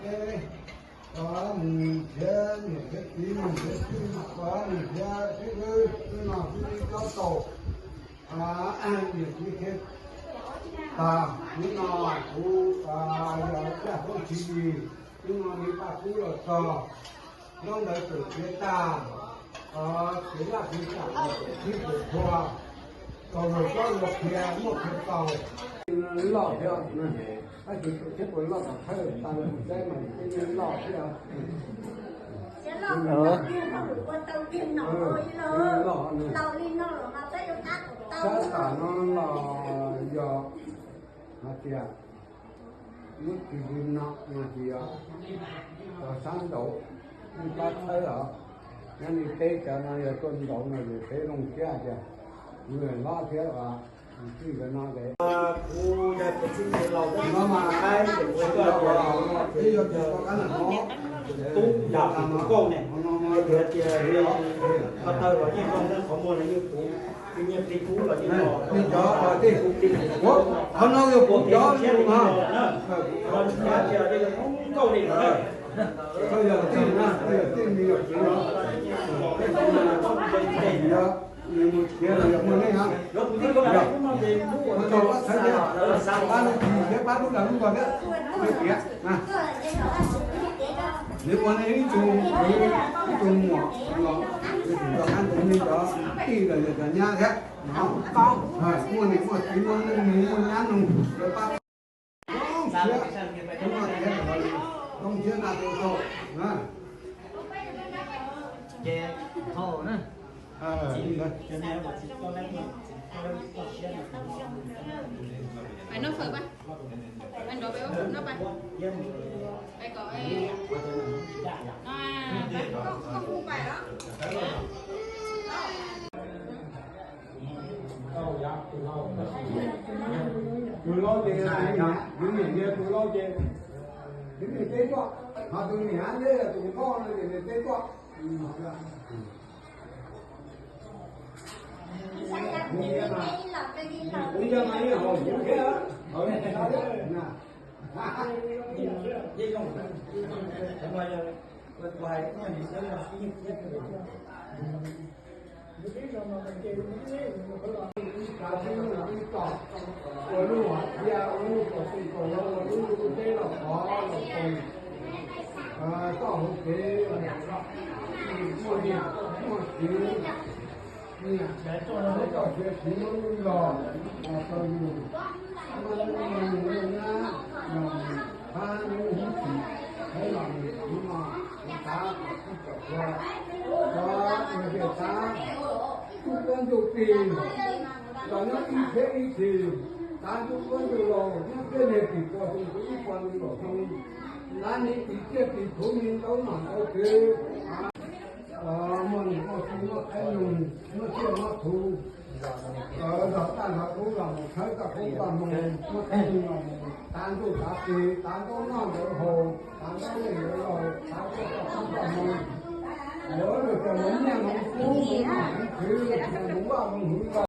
Mus nrhiav niam nrhiav txiv, mus nrhiav tij, mus nrhiav xib hwb, xib no xib hwb cob tau, niam txiv khiav tag. Hnub no kuv yog Txaj Koob Tsis Yis, hnub no me Paj Kub los txog, ntaub ntawv txawm txiav tag, txiav laj txiav tsam, txiav txhua, tau luag txob luag qhia muaj qhia tau. Loj thiab, tab sis tsis paub loj tom thawj tas saib mas yeej loj thiab. Loj, sab tam no los yog hais tias lub tsis li no no ces yog cov sab nraud, yeej pab txhawb os. Nyob li peb cov no yog tuaj nraud no ces peb zoo siab tias nws hlob thiab os. Kuv yog tus txij laus no mas, tub yam tus nkauj ne, hais tias ko taw los yeej zoo, qhov muag los yeej puv, nyiaj plig kub los yeej los, qhov no yog puv cov thiab no, hais tias nkauj li no. Nws mus khiav los yog muaj neej os. Yog, mus tau pab txhawb thiab, pab lub tsis thiab pab lub dag lub zog thiab, thiab tiav. Nws ua nej ib tug, ib tug muam los, nws tseem nco qab ntsoov nej cov tij los yog cov nyab thiab. Muaj niam muaj txiv muaj neej muaj nyab nug, lawv pab. Zoo siab, zoo siab na tus tau na. Ces thau na. Pais noj fawm pais, pais nrov pais ua noj pais, pais kom no. Tus laus ces, tus niam, tus niam ces tus laus ces, tus niam teb tuaj, ho tus niam thiab tus nkauj no ces nws teb tuaj. Kuv yog mas ib haus kuv thiab, haus li no thiab na. Ib tsav xwb ib tom, ua lub hom phiaj, ua lub kaum txij kaum yau, ua lub lub teb los qhov los koom, txoj hauv kev muaj niam muaj txiv, niam txoj sia siv muab lub zog los rau yus, muaj neej muaj nyoog muaj nyab, yog phab lub hub txim, thawb los nws txiv no, kuv xav kom txhij kom txhua, cov ntiag txiag xav ntuj ua ntuj plig, los nyob ib txhiab ib txhis, xav ntuj ua ntuj laus, nyob txhiab niag tim puas xyoo tus ib puas nees nkaum xyoo, xav niag tim tsiaj tim txhu niag ntaub nom ntaub twv, muaj niam muaj txiv muaj qhaib noog, muaj tsiaj muaj txhu, zog taj zog qub los mus khawb txoj qub txoj hmoo, muaj qhaib noog los mus tav ntuj tav teb, tav ntaub noj ntaub haus, tav ntaub noj ntaub haus, tav txoj qub txoj hmoo. Yuav lug tas moov nyiaj moov kub, moov noj moov khwv, moov vaj moov huv los